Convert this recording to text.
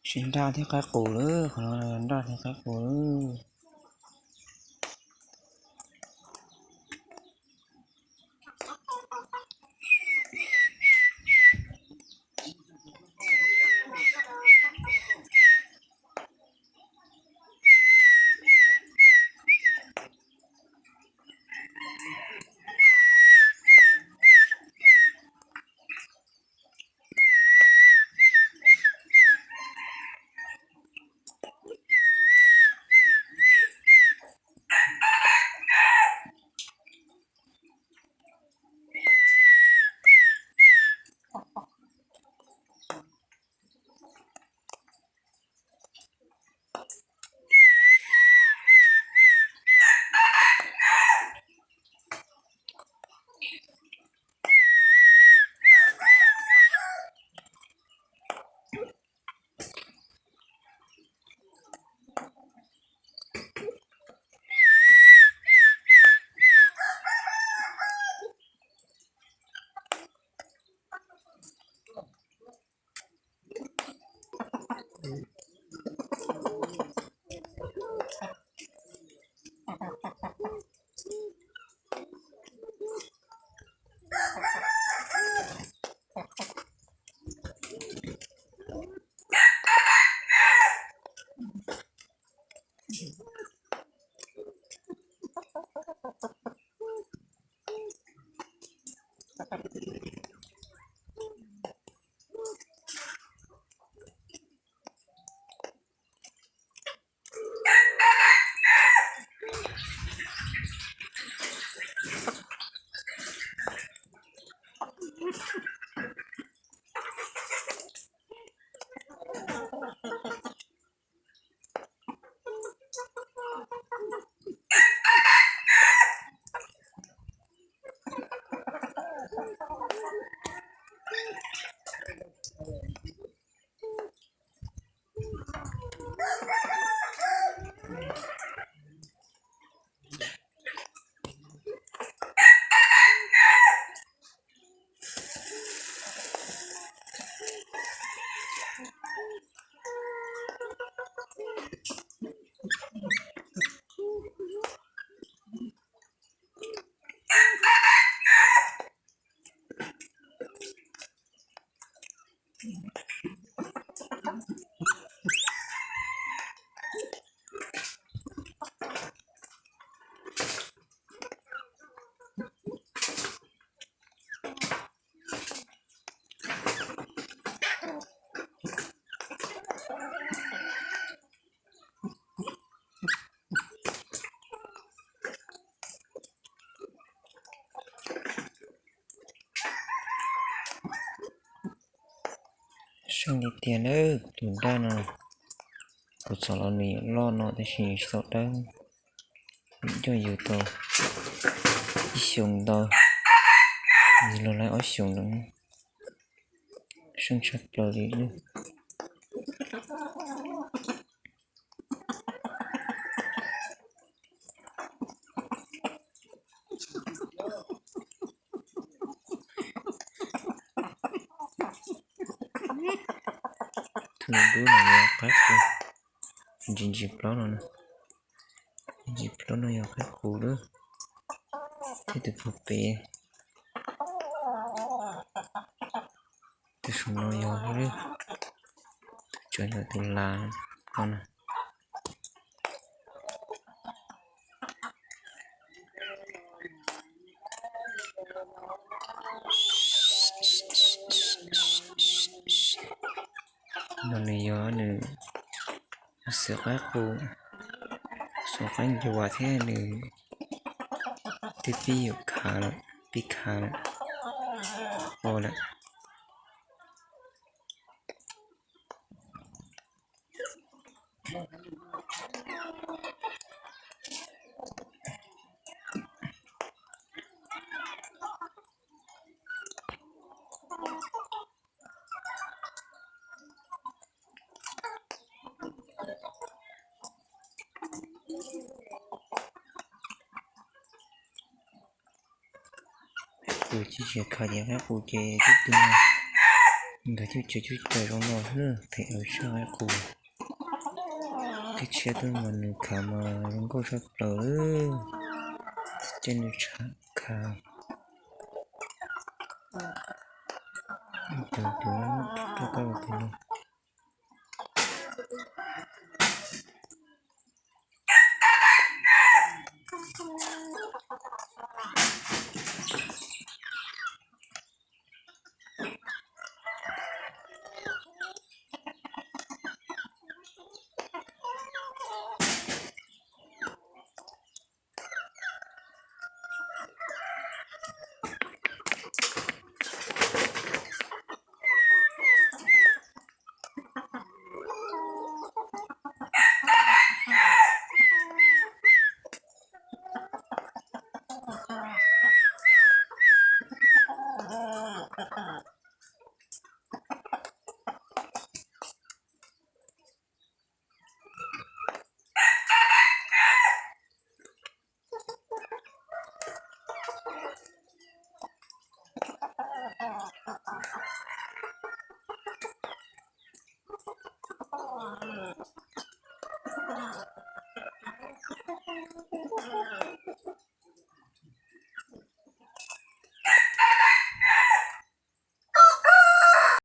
Sib nraj thiab qaib qus lawm, qhov no nraj thiab qaib qus lawm. Seej li tiag na, tus nraj no kuv txom los nws loj no tab sis tsis tau dawb. Coj yus tau ib xyoos ntau, yus los laib ob xyoos lawm. Seej tshaj plaws li lub. Tus dub no yog qaib qus, ntsis ntsis plaub no, ntsis plaub no yog qaib qus lawm. Thiab tus puag pem, tus saum no yog, tus tseem ntawm tus las no na. No nws yog nws, xuv qaib qus, xuv qaib ncuav thiab nws twb pib yuav khav lawm, pib khav lawm, o lawm. Qus ces tsis khav ces qaib qus ces tib tug no. Nkag cuj cav cuj cav zoo no xwb, phem ua siab qus. Tib tshiab twb mas nws khav mas zoo nkauj tshaj plaws, ces nws tshaj khav. Tus tus rau tau tus no.